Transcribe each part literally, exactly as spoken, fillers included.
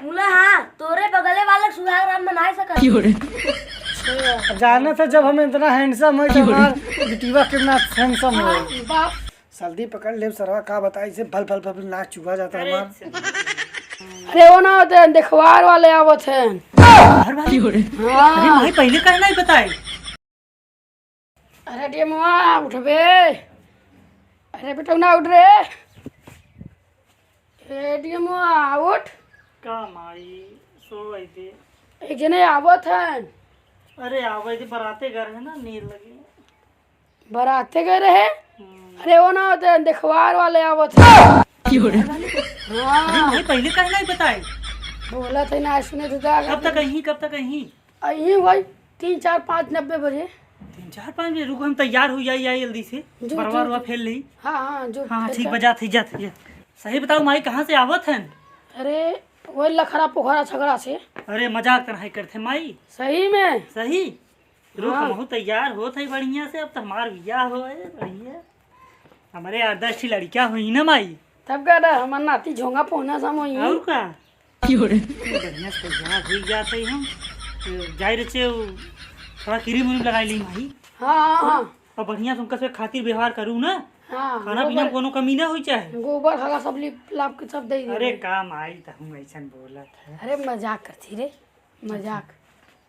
मुला हाँ, तोरे बगले वाले सुहाग रात मनाए सकत। अब जाने थे जब हम इतना handsome है तो हमार बिटिया कितना handsome है। बाप। सर्दी पकड़ ले सरवा, का बताई से भल भल भल नाक चुआ जाता है हमार। अरे वो ना होते हैं, देखवार वाले आवत हैं। घर वाले? हाँ। अरे माई, पहले काहे नहीं बताए? अरे डियमुआ, उठबे। अरे बेटौना, उठ रे। ए डियमुआ, उठ। का माई, सोवै दे। एक जने आवत हैं। अरे आवे दे, बराते घर है ना, नींद लगे। बराते गए रहे? हम्म। अरे वो ना होते हैं, देखवार वाले आवत हैं। अरे हाँ। माई, पहले काहे नहीं बताए? बोला था ना, सुने थे तो कब तक अही, कब तक अही? अही भाई, तीन, चार, पाँच, नब्बे बजे। तीन, चार, पाँच बजे? रुक, हम तैयार हो जाई, आई जल्दी से। जो, बरवा जो, रुआ जो। फेर ली। हाँ, हाँ, जो हाँ, फेर ठीक का। बा, जात ही, जात ही, जात। सही बताओ माई, कहाँ से आवत हैं? अरे, वही लखरा पोखरा छगड़ा से। अरे, मजाक त नहीं करते माई। सही में? सही। रुक, हाँ। हमहू तैयार होत है बढ़िया से, अब तो हमार बियाह होए, बढ़िया। हमरे आठ दस ठी लड़कियाँ हुई ना माई। तब का डर, हमार नाती झोंगा पहुना सम होई। और का? क्यों रे? बढ़िया से तैयार हुई जात है हम। ए, जाए रे चे, उ, थोड़ा क्रीम उरीम लगाई ली माई। हाँ, हाँ, हाँ। और बढ़िया से उनका से खातिर व्यवहार करू ना। हाँ, खाना पीना गोबर, कोनो कमी ना होई चाहे। गोबर हगा सब लिप लाप के सब दे दे। अरे का माई, त हम ऐसन बोलत है। अरे मजाक करती रे। मजाक।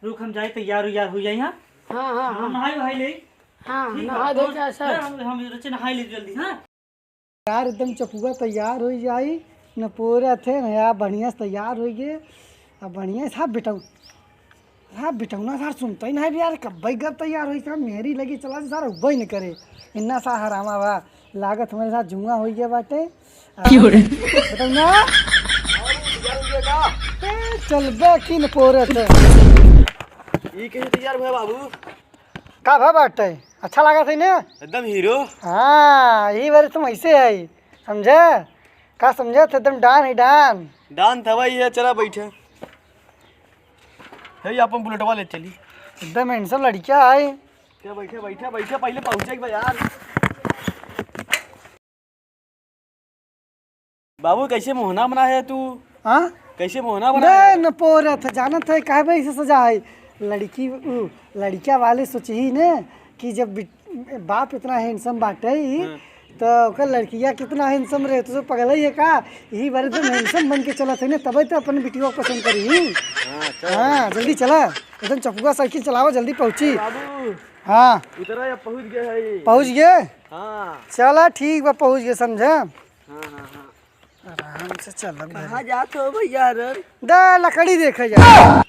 रुक, हम जाए, तैयार उयार हो जाए, हाँ? हाँ, हाँ, हम हाँ। नहाए वहाए ले। हाँ, ठीक बा, नहा धो तो के ऐसा। हम, हम रोचे नहाए ले जल्दी, हाँ? यार, एकदम चपुआ तैयार हो जाई, न पोरा थे, न यार, बढ़िया से तैयार हो गए। अब बढ़िया से, हाँ, बेटऊ, हाँ, बेटऊ ना सार सुनता ही नहीं यार, कब भाई घर तैयार होई, सार मेहरी लगी चला, सार उबई न करे, इन्ना सा हरामा बा। लागत हमरे साथ जुआ होइ गया बाटे। क्यों रे? बताओ ना। ए, चलबे की न पोरत। ई कहीं तैयार भा बाबू? का भा बाटे? अच्छा लागत है ना? एकदम हीरो। हाँ, ई बार तुम ऐसे है, समझे? का समझे थे? एकदम डान है, डान। डान था भाई, ये चला बैठे। हे, अपन बुलेटवा ले चली। एकदम handsome लड़किया है। क्या बैठे, बैठे, बैठे, पहले पहुँचे एक बार यार। बाबू, कैसे मोहना बनाए है तू? हाँ? कैसे मोहना बनाए दे है? न पोरत, जानत है काहे भाई से सजा है? लड़की, उ, लड़किया वाले सोचही ने कि जब बिट-, बाप इतना handsome बाटे ही, हाँ। तो ओकर लड़किया कितना handsome रहे, तो पगला ही है का? यही बारे तुम handsome बन के चलत है ने, तबे तो अपन बिटिया को पसंद करी। हाँ, चल। हाँ, जल्दी चला, एकदम चपुआ साइकिल चलावा, जल्दी पहुँची। बाबू, हाँ। उतरा या पहुँच गए है। पहुँच गए? हाँ। चला ठीक बा, पहुँच गए, समझे? हाँ, हाँ, हाँ। आराम से चलब कहाँ घरे। जात हो भैया रे? दे लकड़ी देखे जा।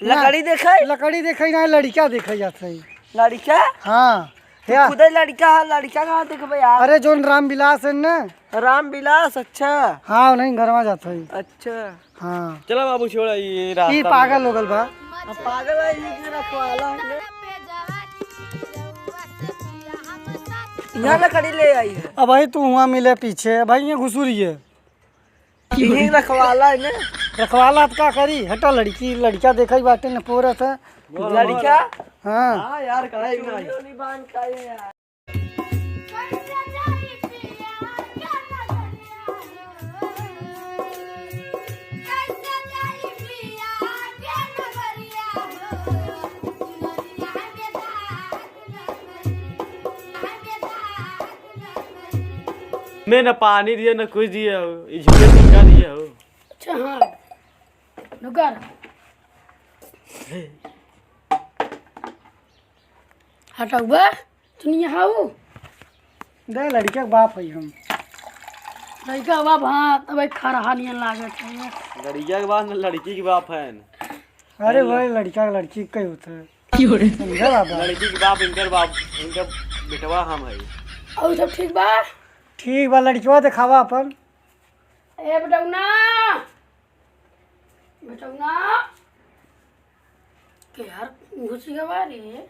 लकड़ी देखे? लकड़ी देखे ना, लड़का देखे जात है। लड़का? हाँ। तू या। खुदे लड़का है, लड़का कहाँ देखबे यार? अरे जोन रामविलास है ना। रामविलास, अच्छा। हाँ, उन्हीं घरवा जात है। अच्छा। हाँ। चला बाबू, छोड़ा, ये रास्ता ई पागल हो गल बा। अब पागल है, ये की रखवाला है। यहाँ लकड़ी ले आई है। अब भाई तू हुआँ मिले पीछे, भाई ये घुसुरी है। यही रखवाला है ने? रखवाला त का करी? हटा लड़की, लड़का देखा ही बाटे न पोरत है। लड़का? हाँ। हाँ यार, काहे ना? चोरी बांध का है यार। मैं न पानी दिए, न कुछ दिए हो, ई झूठे टिक्का दिए हो। अच्छा, हाँ। रुका। हटाऊ बा, तू नहीं हऊ? दे, लड़का के बाप है हम। लड़का के बाप, हाँ, तब एक खरहा नियन लागत है। लड़का के बाप न, लड़की के बाप है। अरे भाई, लड़का के लड़की कई होता है। समझा बाबा? लड़की के बाप, इनकर बाप, इनकर बेटवा हम है। और सब ठीक बा? ठीक बा, लड़कवा देखावा अपन। ए बेटौना, बेटौना, के यार घुस गवा रे।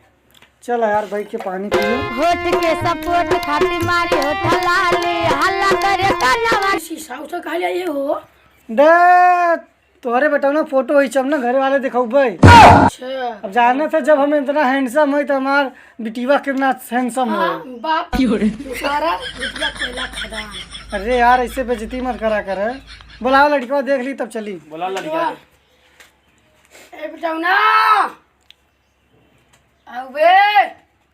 चल यार, बैठ के पानी पियो। होठ के सपोर्ट खातिर मारी होठ लाली, हल्ला करे कानवा। शीशा उठा खा लिया ये हो। दे, तोहरे बेटौना फोटो होई चम ना, घरे वाले दिखौबे। अच्छा। अब जाने थे जब हम इतना handsome है तो हमार बिटिया कितना handsome है। हाँ, बाप। क्यों रे? सारा बिटिया कोयला खदान। अरे यार, ऐसे बेइज्जती मत करा कर। बुलाओ लड़िकवा, देख ली तब चली। बुलाओ लड़िकवा। ए बेटौना, आउ बे।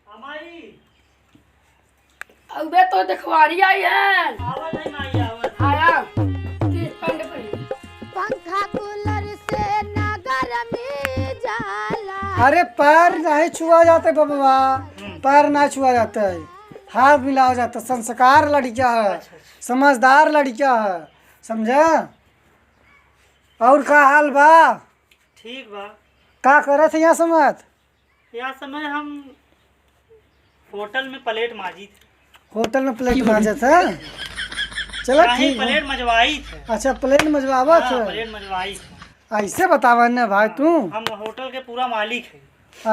हमाई। आउ बे, तो देखवारी आई है। आवत है माई, आवत है। आया। तीस पंड पे। पंखा कूलर से ना गरमी जाला। अरे पैर नहीं छुआ जाते बबवा, हम्म। पैर नहीं छुआ जाते है, हाथ मिलावा जाता। संस्कार लड़िका है, अच्छा, अच्छा। समझदार लड़िका है, समझा? और का हाल बा? ठीक बा। का करत है यहाँ समत? या समय हम होटल में प्लेट मांजित। होटल में प्लेट मांजत है? चला नहीं, ठीक है। प्लेट मजवाइत है। अच्छा, प्लेट मजवावत हाँ, है। प्लेट मजवाइत है। ऐसे बतावा न भाई तू। हम होटल के पूरा मालिक है।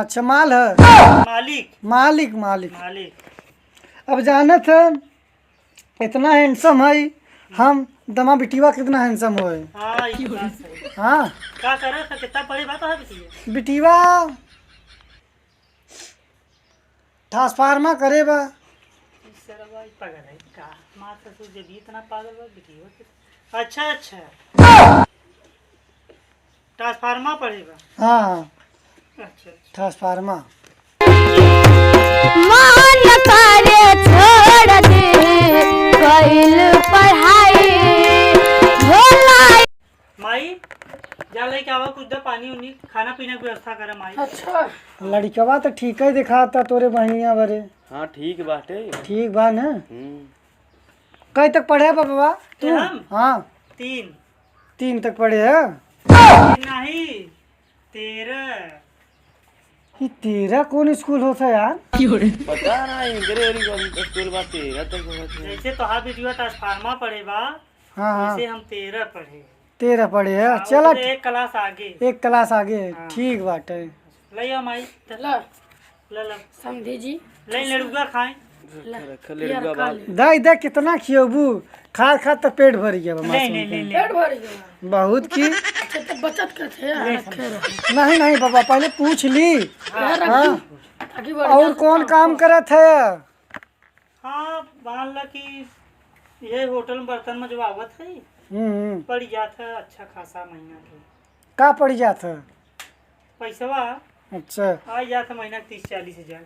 अच्छा, माल है? मालिक। मालिक, मालिक। मालिक। अब जानत है, इतना handsome है, हम दमा बिटिवा कितना handsome होए। हाँ, ये तो बात सही। हाँ। का करे था, कितना पढ़े बा तो है बिटिया? बिटिवा ट्रांसफार्मर करे बा। ई सरवा ई पागल है का? माँ ससुर जब इतना पागल बा, बिटिया के। अच्छा, अच्छा। ट्रांसफार्मर पढ़े बा। हाँ, हाँ। अच्छा, अच्छा। ट्रांसफार्मर। मन करे छोड़ दे, कइल पढ़ाई, भोला। माई, जा लेके आवा कुछ दे पानी उनी, खाना पीना की व्यवस्था करे माई। अच्छा। लड़िकवा तो ठीक है दिखाता तोरे बहनिया बरे। हाँ, ठीक बाटे। ठीक बा न? हम्म। कई तक पढ़े बा बाबा तू? हम? हाँ। तीन। तीन तक पढ़े है? तीन नहीं, तेरह। ये तेरह कौन स्कूल होता है यार? पता ना, इंद्रे वाली कौन स्कूल बा, तेरह तक होता है। जैसे तोहार बिटिया ट्रांसफार्मर पढ़े बा, हाँ, हाँ। वैसे हम तेरह पढ़े। तेरह पढ़े है, हाँ, चला। ओकरे एक क्लास आगे। एक क्लास आगे, हाँ। ठीक बाटे। ले आओ माई। ला। ले ला। समधी जी। ले लड़ुआ खाए। ला, रख, रख, ये लड़ुआ रखा बाल। ले। दाई, देख कितना खियबू, खा खा तो पेट भर गया बा नहीं, मासूम नहीं, के। नहीं, नहीं। पेट भर गया। बहुत की। अच्छा, तो बचत करते हैं, ले रखे रहो। नहीं, नहीं बाबा, पहले पूछ ली। हाँ। हाँ। आगे बढ़ और जा, कौन काम करत है? हाँ, मान ला कि ये होटल में बर्तन मजवावत है, हम्म, हम्म। पड़ जात है अच्छा खासा महीना के। का पड़ जात है? पैसवा। अच्छा। आ जात है महीना के तीस चालीस हजार।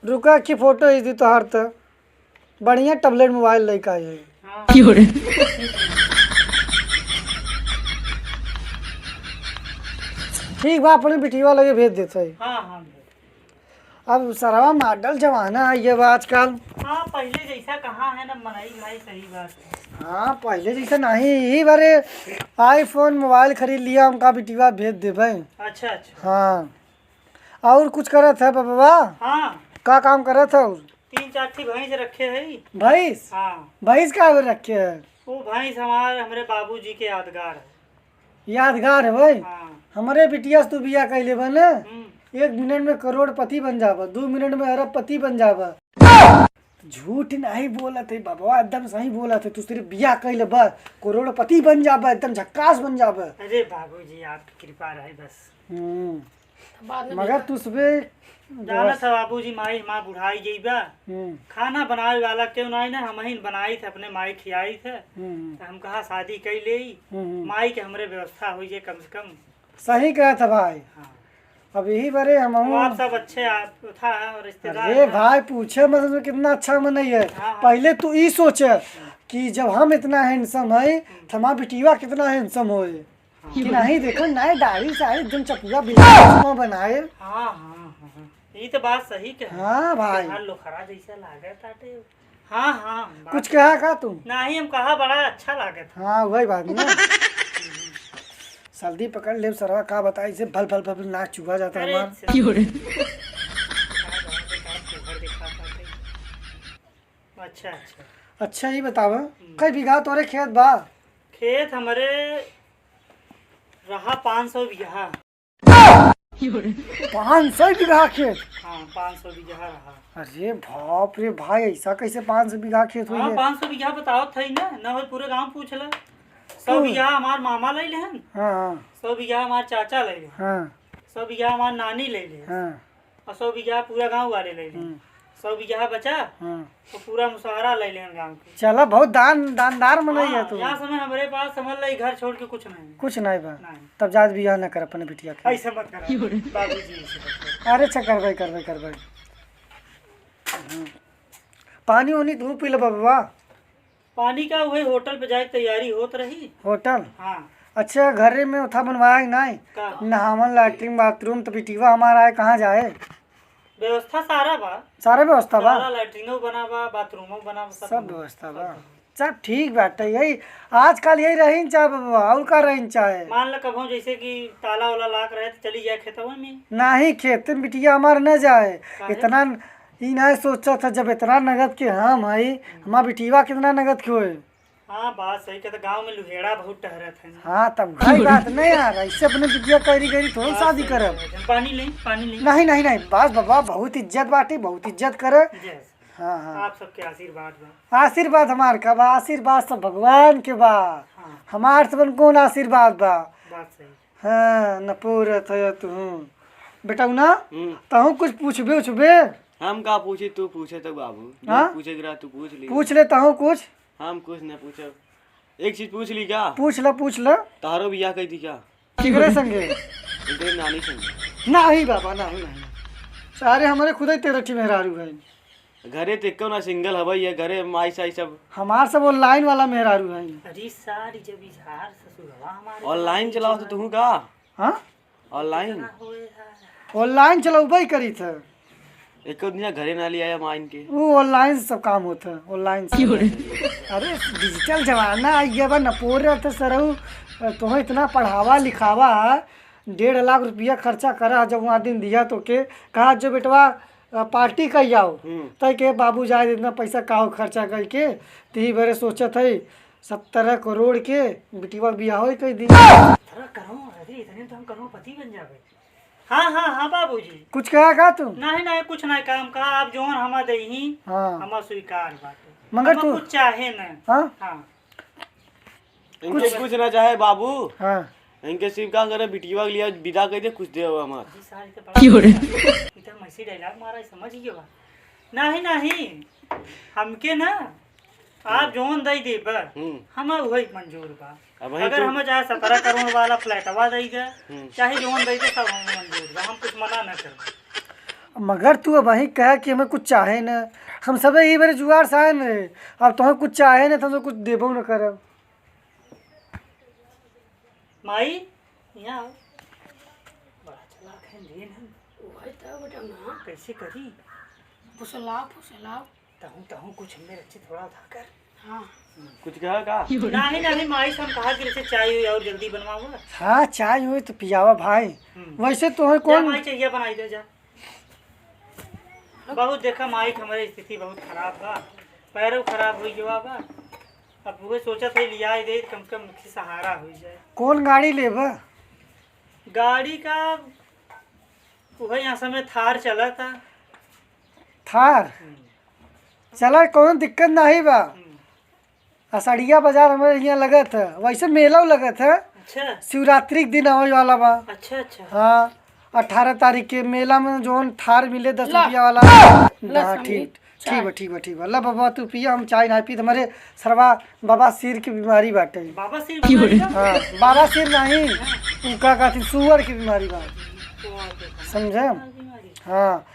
रुका कि फोटो ही दी तोहार त। बढ़िया टैबलेट मोबाइल लेके आई है। हाँ। ठीक बा, अपने बिटिया लगे भेज देते हैं। हाँ, हाँ, भेज। अब सरवा मॉडल जमाना है ये बा आजकल। हाँ, पहले जैसा कहाँ है ना मनई भाई, सही बात है। हाँ, पहले जैसा नहीं, यही बारे iPhone मोबाइल खरीद लिया, हमका बिटिया भेज देबे। अच्छा, अच्छा। हाँ, और कुछ करत है बबवा? हाँ। का काम करत है? तीन चार ठी भैंस रखे है। भैंस? हाँ। भैंस का रखे है? वो भैंस हमार, हमरे बाबूजी के यादगार है। यादगार है भाई। हाँ। हमरे बिटिया से तू बियाह कइले बा ना, हम्म। एक मिनट में करोड़पति बन जाबा, दो मिनट में अरबपति बन जाबा। झूठ नहीं बोलत है बाबा, एकदम सही बोलत है। तू सिर्फ बियाह कइले बा, करोड़पति बन जाबा, एकदम झक्कास बन जाबा। अरे बाबूजी, आपकी कृपा रहे बस। हम्म। बाद में मगर देखा। तू सुबह जानत है बाबूजी, माई हमार बुढ़ाई गई बा। हम्म। खाना बनावे वाला क्यों नहीं ना, हम ही बनाई थे, अपने माई खियाई थे। हम्म। तो हम कहा शादी कई ले, हम्म। माई के हमरे व्यवस्था हो जाए कम से कम। सही कहत है भाई। हाँ। अब यही बरे हम अब आप सब अच्छे आप था और रिश्तेदार अरे हैं। भाई, पूछे मत, तो कितना अच्छा मनई है। हाँ, हाँ। पहले तू ई सोचे कि जब हम इतना handsome है, हम्म। तो हमार बिटिया कितना handsome होए। हाँ। कि नहीं, देखो, नए दाढ़ी साढ़ी, एकदम चपुआ बिल्कुल चश्मा बनाए। हाँ, हाँ, हाँ, हाँ। ये तो बात सही कहे। हाँ भाई। हर लोखरा जैसे लागे ताटे। हाँ, हाँ, बात कुछ कहा का तू? नहीं, हम कहा बड़ा अच्छा लागत है। हाँ, वही बात ना। सर्दी पकड़ ले सरवा, का बताई से भल भल भल भल नाक चुआ जाता अरे, हमार। से- अच्छा, अच्छा। अच्छा, ये बतावा, हम्म। कई बीघा तोरे खेत बा? खेत हमरे रहा पाँच सौ बीघा। पाँच सौ बीघा खेत? हाँ, पाँच सौ बीघा रहा। अरे बाप रे भाई, ऐसा कैसे पाँच सौ बीघा खेत हुई हाँ, है? पाँच सौ बीघा बतावत है ना, ना हो पूरे गांव पूछ ले। सौ क्यों? बीघा हमार मामा ले लेहन, हाँ, हाँ। सौ बीघा हमार चाचा ले लेहन, हाँ। सौ बीघा हमार नानी ले लेहन, हाँ। और सौ बीघा पूरा गांव वाले ले लेहन। हम्म। सौ बीघा बचा, हाँ। तो पूरा मुसहरा ले लेन गाँव के। चला, बहुत दान, दानदार मनई है हाँ, तू। यहाँ समय हमरे पास समझ ला, ई घर छोड़ के कुछ नहीं। कुछ नहीं बा। नहीं। तब जात बियाह न कर अपने बिटिया के। ऐसे मत कर बाबूजी, ऐसे मत कर। अरे अच्छा, करबे, करबे, करबे। हम्म। पानी उनी तू पी ले बबुआ। पानी का वही होटल पे जाए के तैयारी होत रही। होटल? हाँ। अच्छा, घरे में उठा बनवाया कि नहीं? का? नहावन, लैट्रिन, बाथरूम, तो बिटिया हमारा है, कहाँ जाए? व्यवस्था सारा बा। सारा व्यवस्था बा? सारा लैट्रिनो बना बा, बाथरूमो बना बा, सब सब बना। व्यवस्था बा। सब बना। सब ठीक बाटे, यही आजकल यही रही न चाहे बबुआ, और का रही न चाहे? मान ल कभो जैसे कि ताला वाला लाग रहे तो चली जाए खेतवा में। नहीं, खेत में बिटिया हमार न जाए। काहे? इतना ई नहीं सोचत है, जब इतना नगद के हम हई, हमार बिटिया कितना नगद के होए? हाँ, बात सही कहता, गाँव में लुहेड़ा बहुत टहरत है। हाँ, तब भाई बात नहीं यार, ऐसे अपने बिटिया करी करी थोड़ा बात शादी सही करब। कहता है। पानी ले, पानी ले। नहीं, नहीं, नहीं, बस बाबा, बहुत इज्जत बाटी, बहुत इज्जत करे। जय। हाँ, हाँ। आप सबके आशीर्वाद बा। आशीर्वाद हमार का बा? आशीर्वाद सब भगवान के बा। हाँ। हमार सबन कौन आशीर्वाद बा? बात सही। हाँ, न पूरत है तू। बेटौना, हम्म। तहूँ कुछ पूछबे उछबे? हम का पूछी, तू पूछे तो बाबू। जो हाँ? पूछे के रहा, तू पूछ ली। पूछ ले तहूँ कुछ। हम कुछ न पूछब। एक चीज पूछ ली का? पूछ ल, पूछ ल। तोहरो बियाह कई दी का? केकरे संगे? इनके नानी संगे। नहीं बाबा, नहीं, नहीं। सारे हमरे खुदे तेरह ठी मेहरारू हैं। घरे तो एको ना, सिंगल हवई है, घरे माई साई सब। हमार सब online वाला मेहरारू हैं। अरे सारी जब इजहार ससुरवा हमारे online चलाओ तो तू का? हाँ? Online? कितना होए है? Online चलौबे करी थे। एको दिन घरे ना ले आया माइन के। वो online से सब काम होता है, online से। क्यों रे? अरे digital जमाना आ गया बा, नपोर रहते सरऊ, तोहे इतना पढ़ावा लिखावा, डेढ़ लाख रुपया खर्चा करा, जब वहाँ दिन दिया तो के कहा जो बेटवा अ, party कई आओ। हम्म। तय के बाबू जाए इतना पैसा काहो खर्चा करके, ती बरे सोचत है सत्रह करोड़ के बिटिया बियाह होई कई दी। सत्रह करोड़? अरे इतने में तो हम करोड़पति बन जावे। हाँ, हाँ, हाँ बाबूजी। कुछ कहा का तू? नहीं, नहीं, कुछ नहीं काम का, आप जौन हमा देही, हाँ। हमा स्वीकार बाटे। मगर हमा तू कुछ चाहे न। हाँ? हाँ। इनके कुछ कुछ ना चाहे बाबू। हाँ। इनके सिर्फ का करे, बिटिया के लिए विदा कर दे, कुछ दे हमार। क्यों रे? ई तो मैसी dialogue मारा है, समझ गयो बा। नहीं, नहीं, हमके ना, आप हम्म। जौन दे देबा, हम्म। हमें वही मंजूर बा। अब वही अगर तो हमें चाहे सत्रह करोड़ वाला फ्लैटवा दे दे, हम्म। चाहे जौन दे दे, सब हमें मंजूर बा, हम कुछ मना ना करब। मगर तू अब वही कहे कि हमें कुछ चाहे ना, हम सबे ई बारे जुआर साइन रहे, अब तुम्हें कुछ चाहे ना, तो हम कुछ देबो ना करब। माई, यहाँ आओ। बड़ा चालाक है, लेन है। वही तो बेटा ना। कैसे करी? फुसलाओ, फुसलाओ। तहूँ, तहूँ कुछ हमें रच्चे थोड़ा उठा कर। हाँ। कुछ कहा का? नहीं, नहीं, माई से हम कहा कि जैसे चाय हुई और जल्दी बनवाओ। हाँ, चाय हुई तो पियावा भाई। हम्म। वैसे तो है जा कौन? माई, चाहिए बनाई दे जा। बहुत देखा माई, हमारी स्थिति बहुत खराब बा, पैरों खराब हो गया बा। अब वो सोचत है लिया दे, कम से कम मुखी सहारा हो जाए। कौन गाड़ी लेबा? गाड़ी का वही यहाँ समय थार चला था। थार? हम्म। चला, कौन दिक्कत नहीं बा। हम्म। असड़िया बाजार हमारे यहाँ लगत है, वैसे मेला लगत है। अच्छा। शिवरात्रि के दिन आवे वाला बा। अच्छा, अच्छा। हाँ, अठारह तारीख के मेला में जौन थार मिले दस ला। रुपया वाला। ला हाँ, संदीप, ठीक, ठीक चाय। बा, ठीक बा, ठीक बा। ला बाबा, तू पिया, हम चाय ना पी, हमारे सरवा बाबा सिर की बीमारी बाटे। बाबा सिर की बीमारी बा? हाँ, बाबा सिर नहीं, उनका कहती सुअर की बीमारी बा। तो आप देखो ना, समझे? बीमारी। हाँ,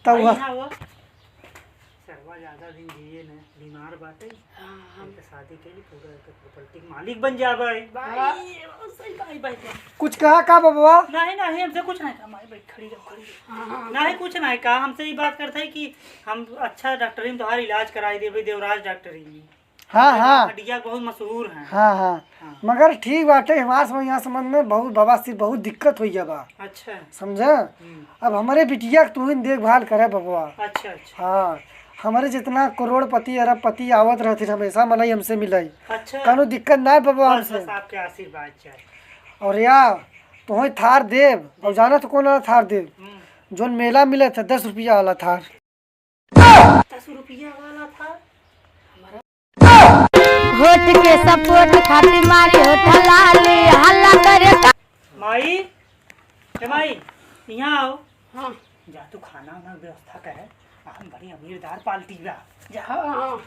तब भाई, वह यहाँ हुआ। सरवा ज्यादा दिन जिए न, बीमार बाटे। हाँ, हम इनके शादी के लिए पूरा एकर प्रॉपर्टी के मालिक बन जाबे। भाई, हाँ। ये बहुत सही भाई, भाई। कुछ कहा का बबुआ? नहीं, नहीं, हमसे कुछ नहीं कहा, माई, बैठ, खड़ी रहो, खड़ी रहो। हाँ, हाँ। नहीं, कुछ नहीं कहा, हमसे ये बात करता है कि हम अच्छा डॉक्टरी में तुम्हारा इलाज कराई देबे, देवराज डॉक्टरी में। हाँ, हाँ। हड्डिया बहुत मशहूर हैं। हाँ, हाँ। हाँ। मगर ठीक बाटे, हमार समझ, यहाँ समझ में बहुत बवासीर, बहुत दिक्कत होइ गया बा। अच्छा। समझे? हम्म। अब हमरे बिटिया के तू ही देखभाल करे बबुआ। अच्छा, अच्छा। हाँ, हमरे जितना करोड़पति, अरबपति आवत रहथिन हमेशा मनई हमसे मिलई। अच्छा। कौनो दिक्कत ना बबुआ बस, हमसे। बस आपके आशीर्वाद चाहे। और या, तोहे थार देब, और जानत कौन वाला थार देब? हम्म। जोन मेला मिलत है, दस रुपया वाला थार। दस रुपया वाला थार? होठ के सपोर्ट खातिर मारी होठ लाली, हल्ला करे। माई, ए माई, यहाँ आओ। हाँ। जा तू खाना वाना व्यवस्था करे, हम बड़ी अमीरदार पार्टी बा। जा। हाँ।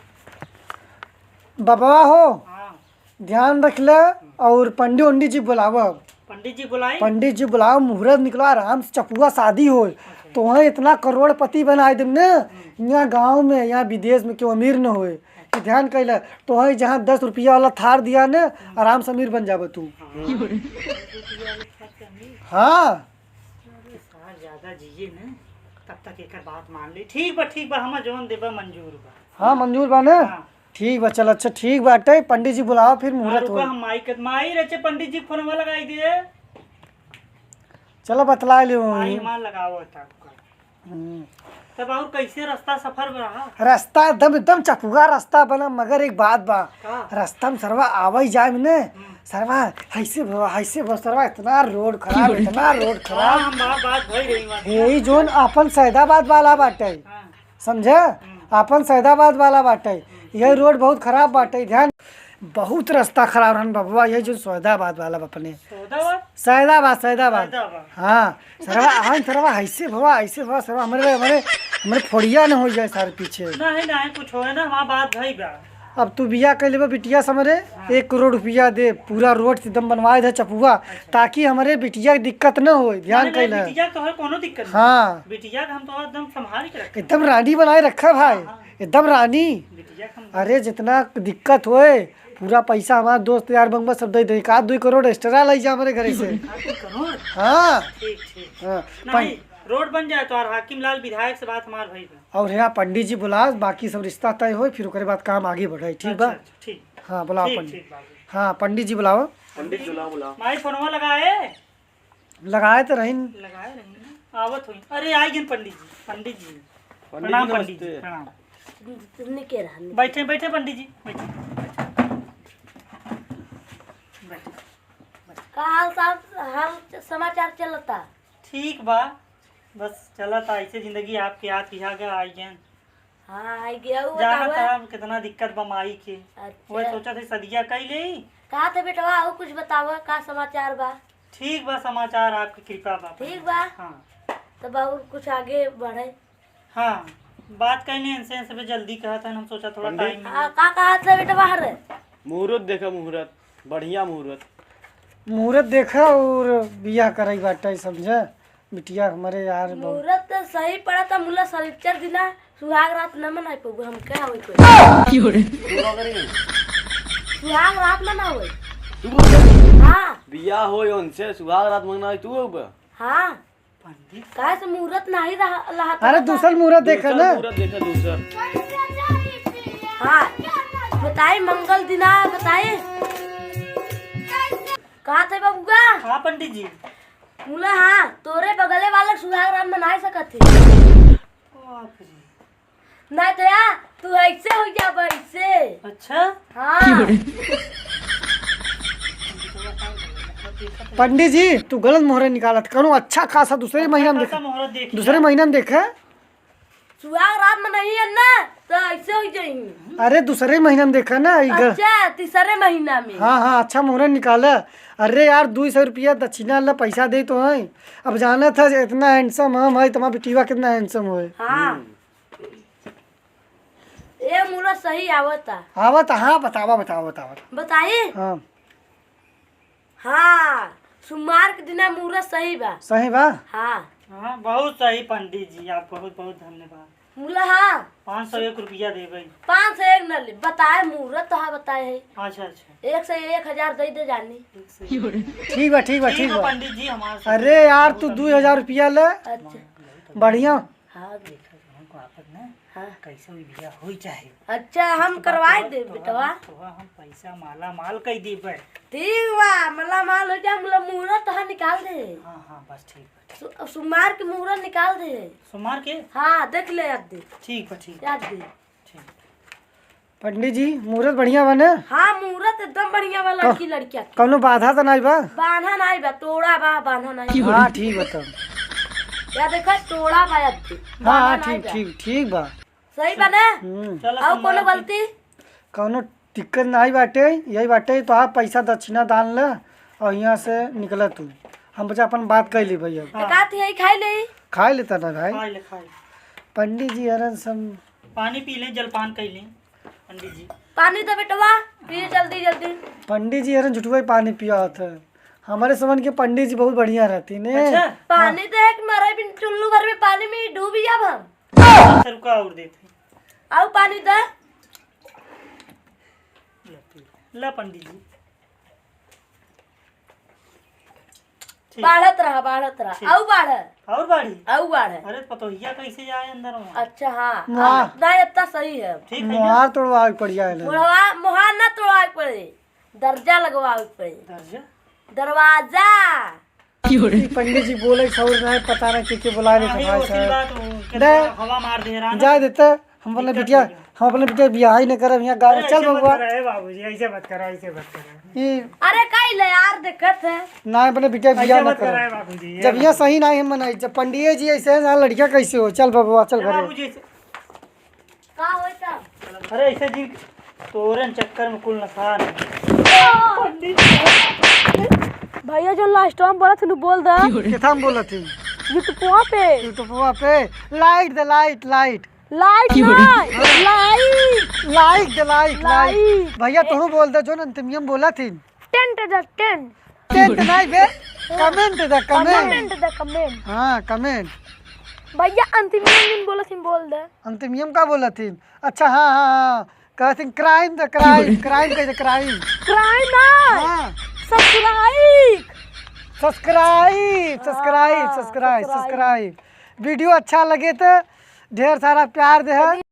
बबवा हो, हाँ। ध्यान रख ले। और पंडित उंडित जी बुलावा। पंडित जी बुलाई? पंडित जी बुलावा, मुहूर्त निकला, आराम से चपुआ शादी होए। अच्छा। तोहे इतना करोड़पति बनाए देम न, हम्म। यहाँ गाँव में, यहाँ विदेश में केहू अमीर न होए। अच्छा। कि ध्यान कैला, तोहे जहाँ दस रुपया वाला थार दिया न, हम्म। आराम से अमीर बन जाबे तू। हाँ। हाँ। अरे सार ज्यादा जिए न, तब तक एकर बात मान ले। ठीक बा, ठीक बा, हमार जौन देबा मंजूर बा। हाँ, मंजूर बा न? हाँ। ठीक बा, चल, अच्छा, ठीक बाटे, पंडित जी बुलावा, फिर हाँ, मुहूर्त रुका, होई। हम माई के, माई रचे पंडित जी फोनवा लगाई दे। चलो, बतला ले माई वहीं। हमार लगावत है आपका। हम्म। तब और कैसे रास्ता सफर में रहा? रास्ता एकदम, एकदम चपुआ रास्ता बना, मगर एक बात बा। का? रास्ता में सरवा आवे जाए में ने, हम्म। सरवा, ऐसे भवा, ऐसे भवा, सरवा, इतना रोड खराब, इतना रोड खराब। हाँ, हम बात, बात भई रही बात। यही जोन अपन सैदाबाद वाला बाटे। हाँ। समझे? हम्म। आपन सैदाबाद वाला बाटे। हम्म। यही रोड बहुत खराब बाटे, ध्यान। बहुत रास्ता खराब रहन बबुआ, यही जो सैदाबाद वाला बा अपने। सैदाबाद? सैदाबाद, सैदाबाद। सैदाबाद। हाँ, सरवा, हाँ, सरवा, ऐसे भवा, ऐसे भवा, सरवा, हमरे, हमरे, हमरे फोड़िया न हो जाए सारे पीछे। नहीं, नहीं, कुछ होए ना, हमार बात भई बा। अब तू बियाह कर लेबे बिटिया से हमरे, हाँ। एक करोड़ रुपया दे, पूरा रोड एकदम बनवाए दे चपुआ, अच्छा। ताकि हमरे बिटिया के दिक्कत न होए, ध्यान नहीं, नहीं, कैला। बिटिया के तोहरे कोनो दिक्कत नहीं। हाँ। बिटिया के हम तो एकदम संभाल के रखे। एकदम रानी बनाए रखा भाई, हाँ, हाँ। एकदम रानी। बिटिया के हम अरे जितना दिक्कत होए, पूरा पैसा हमार दोस्त यार बंगबा सब दे दे, एक आध दुई करोड़ extra लाई जा हमरे घरे से। आध दुई करोड़? हाँ। ठीक, ठीक। हाँ, नहीं, पं- रोड बन जाए तो यार हाकिम लाल विधायक से बात हमार भई बा। और यहाँ पंडित जी बुलास, बाकी सब रिश्ता तय होए, फिर ओकरे बाद काम आगे बढ़ाई, ठीक बा? अच्छा, अच्छा, ठीक। हाँ, बुलाओ ठीक, पंडित। ठीक, बाबू। हाँ, पंडित जी बुलाओ। पंडित बुलाओ, बुलाओ। माई फोनवा लगाए? लगाए तो रहीन। लगाए रहीन ना। आवत होई। अरे, आई गइन पंडित जी, पंडित जी। पंडित जी, प्रणाम पंडित जी, नमस्ते। प्रणाम। तुमने के रहा? बैठे, बैठे पंडित जी, बैठे। बैठे। का हाल साल, हाल समाचार चलता? ठीक बा, बस चलता ऐसे जिंदगी, आपके याद किहा गया, आई गइन। हाँ, आई गया, वो जाना बतावा। था अब कितना दिक्कत बा माई के। अच्छा। वही सोचा थे सदिया कई ले। का थे बेटवा, और कुछ बतावा, का समाचार बा? ठीक बा समाचार, आपकी कृपा बा। ठीक बा। हाँ। तब और कुछ आगे बढ़े। हाँ, बात कहने इनसे, इनसे भी जल्दी कहा था, हम सोचा थोड़ा पंडित। Time मिले। हाँ, का कहा था बेटवा हरे? मुहूर्त देखा, मुहूर्त, बढ़िया मुहूर्त। मुहूर्त देखा और बियाह करे बाटे, समझे? बिटिया हमरे यार बहुत मुहूर्त तो सही पड़ा था, मुला शनिचर दिना सुहाग रात न मनाई पबू, हम का होई कोई? की हो रे? सुहाग रात मना होई। तू हाँ। बियाह होई उनसे, सुहाग रात मनाई तू अब? हाँ। पंडित। काहे से मुहूर्त नाही रहा, लहा अरे था। दूसर मुहूर्त देखा दूसर ना। मुहूर्त देखा दूसर। हाँ। बताई मंगल दिना बताई। कहा थे बबुआ? हाँ पंडित जी। मुला हाँ, तोरे बगले वाले सुहाग रात मनाए सकत थे। बाप रे। ना तो यार, तू ऐसे हो जा, ऐसे। अच्छा? हाँ। पंडित जी, तू गलत मुहूर्त निकालत। कौनो अच्छा खासा दूसरे अच्छा महीना में खासा देखे। मुहूर्त देखी दूसरे ना। महीना में देखे। सुहाग रात में नहीं है ना, तो ऐसे हो जाएंगे। अरे, दूसरे महीना में देखा ना, ई ग- अच्छा, तीसरे महीना में। हाँ, हाँ, अच्छा मुहूर्त निकाला। अरे यार, दो सौ रुपया दक्षिणा ला, पैसा दे तो है। अब जाना था जे इतना handsome हम है, तुम्हारा बिटिया कितना handsome होए। हाँ। हम्म। ए मुहूर्त सही आवता। आवता, हाँ, बतावा, बतावा, बतावा। बताई? हाँ। हाँ, सोमवार के दिना मुहूर्त सही बा। सही बा? हाँ। हाँ, बहुत सही पंडित जी, आप बहुत बहुत धन्यवाद। मुला हाँ। पाँच सौ एक रुपया देबे। पाँच सौ एक न ले, बताए मुहूर्त तो हाँ बताए है। अच्छा, अच्छा। एक से एक हजार दे दे जानी। एक से एक। ठीक बा, ठीक बा, ठीक ठीक बा बा। पंडित जी, हमारे से अरे यार, बहुत तू अमीर दो हजार है। रुपया ले। अच्छा। बढ़िया। हाँ। देखा, हमको आपत ना, हाँ। कैसे भी बिया होई चाहे। अच्छा, हम तो करवाए तोहरा, दे, तोहरा बेटवा। हम, तोहरा हम पैसा माला माल कई देबे। ठीक बा, माला माल हो जा, मुला मुहूर्त तोहार निकाल दे। हाँ, हाँ, बस ठीक बा, ठीक। सु-, सोमवार के मुहूर्त निकाल दे। सोमवार के? हाँ, देख ले, याद दे। ठीक बा, ठीक। याद दे। ठीक। पंडित जी, मुहूर्त बढ़िया बा ने? हाँ, मुहूर्त एकदम बढ़िया बा, लड़की कौ-, लड़किया के। कौनो बाधा तो नाई बा? बाधा नाई बा, तोड़ा बा, बाधा नाई बा। हाँ, ठीक बा तब। या देखा, तोड़ा बा, अब हाँ, हाँ, बाधा नाई ठीक, बा। ठीक, ठीक बा। सही बा ने? हम्म। चलो, और कौनो गलती? कौनो दिक्कत नाई बाटे, यही बाटे, तो आप पैसा दक्षिणा दान ले और यहाँ से निकला तू। हम बच्चा अपन बात कर ली भैया। हाँ। एक आध यही खाई ले। खाई लेता ना भाई। खाई ले, खाई ले। पंडित जी हरन सम- पानी पी लें, जलपान कर लें। पंडित जी। पानी दे बेटवा, पी जल्दी जल्दी। पंडित जी हरन झुठुआ ही पानी पियावत है। हमरे समझ के पंडित जी बहुत बढ़िया रहती ने। अच्छा। पानी दे कि मरे बिन चुल्लू भर में पानी में डूब जाब हम। अच्छा, रुका और देते हैं। आउ पानी दे। ला पंडित जी। ठीक। बाढ़त रहा, बाढ़त रहा। ठीक। आउ बाढ़। और बाढ़ी? आउ बाढ़। अरे, पतोहिया कैसे जाए अंदर वहाँ? अच्छा, हाँ। वाह। अब ना, इतना सही है। ठीक है ना? मोहार तोड़वावे के पड़ जाए ना। मोहवा-, मोहार ना तोड़वावे के पड़े, दर्जा लगवावे के पड़े। दर्जा? दरवाजा। ई पंडित जी बोले, सौर ना है, पता ना के, के बुलाए हाँ, लेते ये भाई वसील साहब। बात, वो कितना दे। हवा मार दे रहा ना। जाए देते। हम अपने बिटिया, हम अपने बिटिया बियाह ही न करब, यहाँ गाँव। अरे, चल ऐसे मत बबुआ। करा, ए बाबूजी, ऐसे मत करा, ऐसे मत करा। ई अरे, काई ले यार, देखत है। ना, अपने बिटिया ऐसे बियाह न मत करा, करब। ए बाबूजी, जब ए यहाँ सही नहीं है, मनाई, जब पंडिये जी ऐसे हैं, यहाँ लड़कियाँ कैसे हो? चल बबुआ, चल ए घरे। बाबूजी, ऐसे का होई तब? अरे, ऐसे जी, तोरन चक्कर में कुल नसान है। भैया, जो last time बोलत हनु, बोल दा। किथा में बोलत ही? YouTube पे। YouTube पे। Light दे, light, light। Light ना, like। Like दे, like, like। Like। भैया, तू बोल दे, जो अंतिमियम बोला थी। Tent दे, tent। Tent नहीं बे, comment दे, comment। Comment दे, comment। हाँ, comment। भैया, अंतिमियम नहीं बोला थी, बोल दे। अंतिमियम का बोला थी? अच्छा, हाँ, हाँ, हाँ। कहा थी, crime दे, crime, crime कह दे, crime। Crime ना। हाँ। Subscribe। Subscribe, subscribe, हाँ, subscribe, subscribe। Subscribe। Video अच्छा लगे तो ढेर सारा प्यार दे।